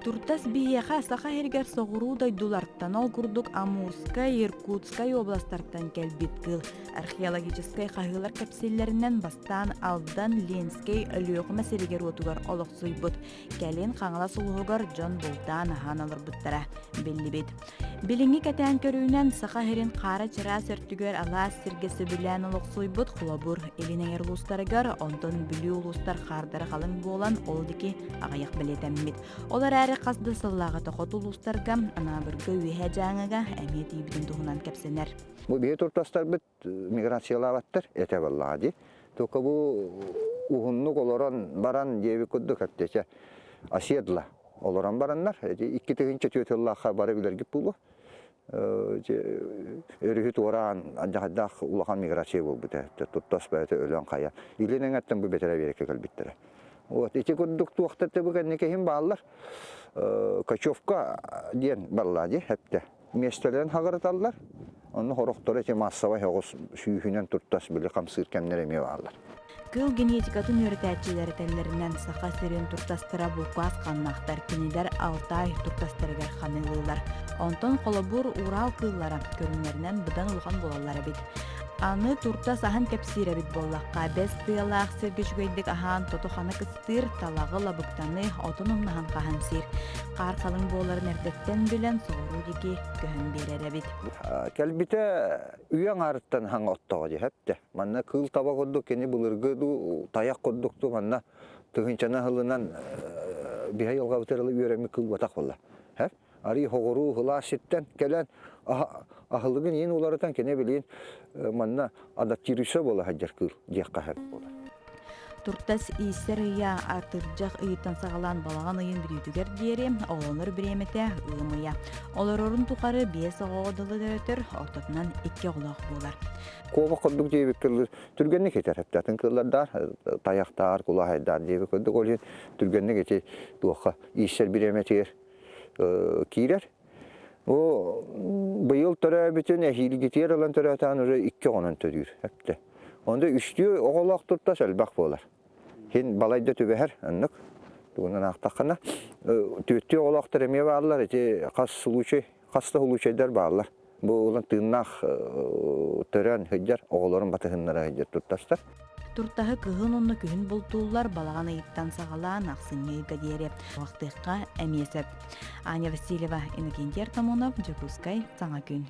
Туртас биһиэхэ Саха сиригэр соҕуруу дойдулартан, ол курдук Амурскай, Иркутскай уобаластартан кэлбит кыыл. Археологическай хаһыылар кэпсииллэринэн бастаан Алдан, Ленскэй, Өлүөхүмэ сиригэр-уотугар олохсуйбут. Кэлин Хаҥалас улууһугар дьон бултаан аһаан олорбуттара биллибит. Билиҥҥи кэтээн көрүүнэн Саха сирин хаара чараас өртүгэр алаас сиргэ сөбүлээн олохсуйбут холобур Илин эҥэр улуустарыгар, онтон Бүлүү улуустар хаардара халыҥ буолан ол диэки аҕыйах бэлиэтэммит. Ол эрээри хас да сыллааҕыта хоту улуустарга Анаабырга Үөһээ Дьааҥыга эмиэ тиийбитин туһунан кэпсэнэр. Бу биһи туртастарбыт миграциялаабаттар этэ буоллаҕа дии. Только бу уһуннук олорон баран диэбит курдук эптече оседла олорон бараннар эти 2004 сыллаахха бары билэргит буолуо. Өрүһү туораан алдьархайдаах улахан миграция буолбута. Туттас бэйэтэ өлөн хайа. Илин эҥэртэн бу бэтэрээ биэрэккэ кэлбиттэрэ. Вот ити курдук туохтар бу кэнники иһин бааллар. Кочевка диэн барла дии эптэ. Миэстэлэрин хаҕырыталлар. Онно сорохторо ити маассабай оҕус сүүһүнэн туртас били хамсыыр кэмнэр эмиэ бааллар. Кыыл генетикатын үөрэтээччилэр этэллэринэн, Саха сирин туртастара булкаас ханнаахтар, кинилэр Алтай туртастарыгар ханыылыыллар. Онтон холобур Урал кыыллара көрүҥнэринэн быдан улахан буолаллар эбит. Аны туртас аһын кэпсиир эбит буоллахха, бэс тыалаах сиргэ үчүгэйдик аһаан тото-хана кыстыыр, талаҕы, лабыктаны, отун умнаһан хаһан сиир. Хаар халыҥ буоларын эрдэттэн билэн, соҕуруу диэки көһөн биэрэр эбит. Кэлбитэ үйэ аҥаарыттан хаҥа оттоҕо дии эптэ. Манна кыыл таба курдук кини былыргы дуу, тайах курдук дуу манна тыһыынчаны аһылынан биһэ йылҕабытыгар үөрэммит кыыл батах буолла. Арый хоҕуруу сылаас сиртэн кэлэн аһылыгын иин уларытан кини билигин манна адаптируйса буола сылдьар кыыл диэххэ сөп буолар. Туртас ииссэр ыйа атырдьах ыйыттан саҕалаан балаҕан ыйын бүтүүтүгэр диэри оҕолонор бириэмэтэ ыам ыйа. Олорорун тухары биэс оҕоҕо дылы төрөтөр, ортотунан икки оҕолоох буолар. Куобах курдук диэбит кыллыр түргэнник этэр атын кыллардар тайахтаар, кулаһайдар диэбит курдук ол иһин түргэнник ити туохха ииссэр бириэмэтигэр киирэр. Бу быйыл төрөөбүтүн эһиилгитигэр ылан төрөөтөөн уже икки оҕонон төрүүр эптэ. Онда үстүү оҕолоох туртас элбэх буолар. Хин балайда түбэһэр оннук. Тугунан аахтаххына түөттүү оҕолоохтор эмиэ бааллар ити хас случай хас да случайдар бааллар. Бу улан тыыннаах төрөөн сылдьар оҕолорун батыһыннара сылдьар туртастар. Туртаһы кыһын уонна күһүн бултууллар балаҕан ыйыттан саҕалаан ахсынньы ыйга диэри уһахтыахха эмиэ сөп. Аня Васильева, Иннокентий Артамонов, Дьокуускай, Саҥа күн.